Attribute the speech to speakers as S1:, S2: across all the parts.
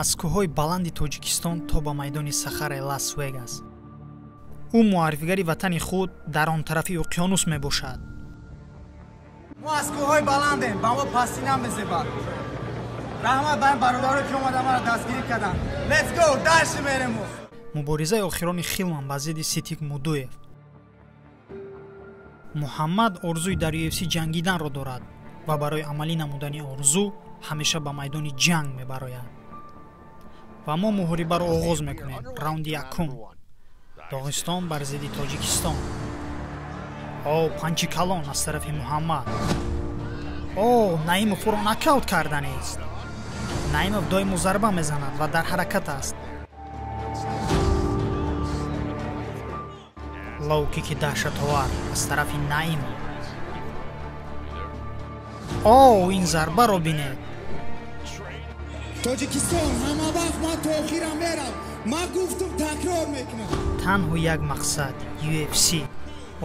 S1: Аз кӯҳҳои баланди Тоҷикистон то ба майдони Сахараи Лас Вегас. Ӯ муаррифигари ватани худ дар он тарафи уқёнус мебошад.
S2: Мо аз кӯҳҳои баландем, ба мо пастӣ намезебад. Раҳмат ба ин бародаро, ки омада маро дастгирӣ карданд. Let's go, дальше мерем.
S1: Муборизаи охирони Хилман ба зидди Ситик Мудуев. Муҳаммад орзуи дар UFC ҷангиданро дорад ва барои амалӣ намудани орзу ҳамеша ба майдони ҷанг мебарояд. Ва мо муҳорибаро оғоз мекунем. Раунди якум. Доғистон бар зидди Тоҷикистон. О, панчи калон аз тарафи Муҳаммад. О, Наимов ӯро нокаут карданист. Наимов доимо зарба мезанад ва дар ҳаракат аст. Лоу-кики даҳшатовар аз тарафи Наимов. О, ин зарбаро бинед.
S2: Тоҷикистон, ҳама вақт ман то охирам мерам. Ман гуфтум, такрор мекунам.
S1: Танҳо як мақсад: UFC.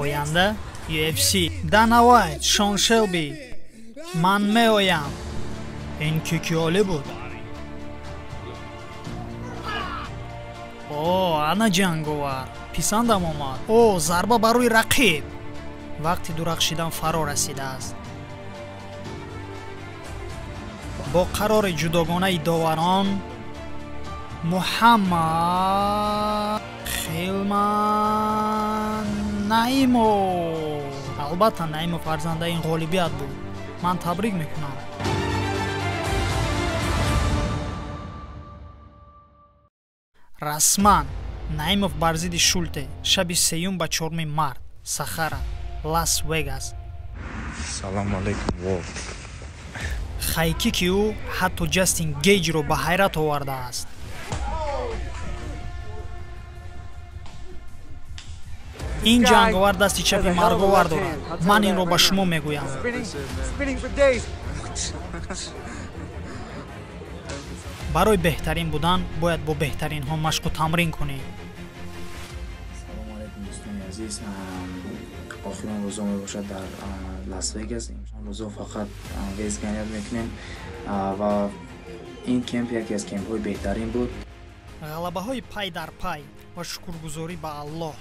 S1: Оянда UFC. Дана Вайт, Шон Шелби. Ман меоям. Ин кики олӣ буд. О, ана ҷанговар. Писандам омад. О, зарба ба рӯи рақиб. Вақти дурахшидан фаро расидааст. Бо қарори ҷудогонаи доварон Муҳаммад Хилман Наимов. Албатта, Наимов фарзандаи ин ғолибият буд. Ман табрик мекунам. Расман Наимов бар зидди Шулте, шаби сеюм ба 4 март, Сахара, Лас Вегас.
S3: Салому алайкум, world.
S1: Хайкики ӯ ҳатто Ҷастин Гейҷро ба ҳайрат овардааст. Ин ҷанговар дасти чапи марговар дорад. Ман инро ба шумо мегӯям. Барои беҳтарин будан бояд бо беҳтаринҳо машқу тамрин кунӣ.
S3: Салому алайкум, дӯстони азиз. Охирон рӯзо мебошад дар Лас Вегас. Ин рӯзо фақат вес гонять мекунем ва ин кемп яке аз кемпҳои беҳтарин буд.
S1: Ғалабаҳои пай дар пай ва шукргузорӣ ба Аллоҳ.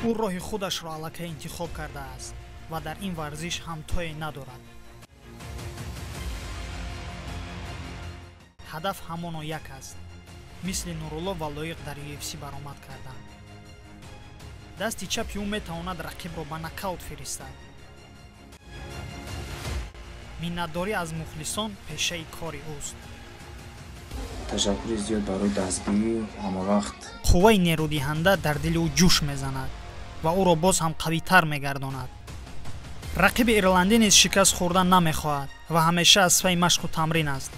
S1: Ӯ роҳи худашро аллакай интихоб кардааст ва дар ин варзиш ҳамтое надорад. Ҳадаф ҳамоно як аст: мисли Нурулло ва Лоиқ дар UFC баромад кардан. Дасти чапи ӯ метавонад рақибро ба нокаут фиристад. Миннатдорӣ аз мухлисон пешаи кори ӯст.
S3: Ташаккури зиёд барои дастгирӣ ҳамавақт.
S1: Қувваи нерӯдиҳанда дар дили ӯ ҷӯш мезанад ва ӯро боз ҳам қавитар мегардонад. Рақиби ирландӣ низ шикаст хӯрдан намехоҳад ва ҳамеша аз паи машқу тамрин аст.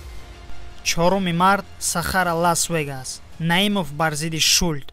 S1: 4 март, Сахара, Лас Вегас. Наимов бар зидди Шулт.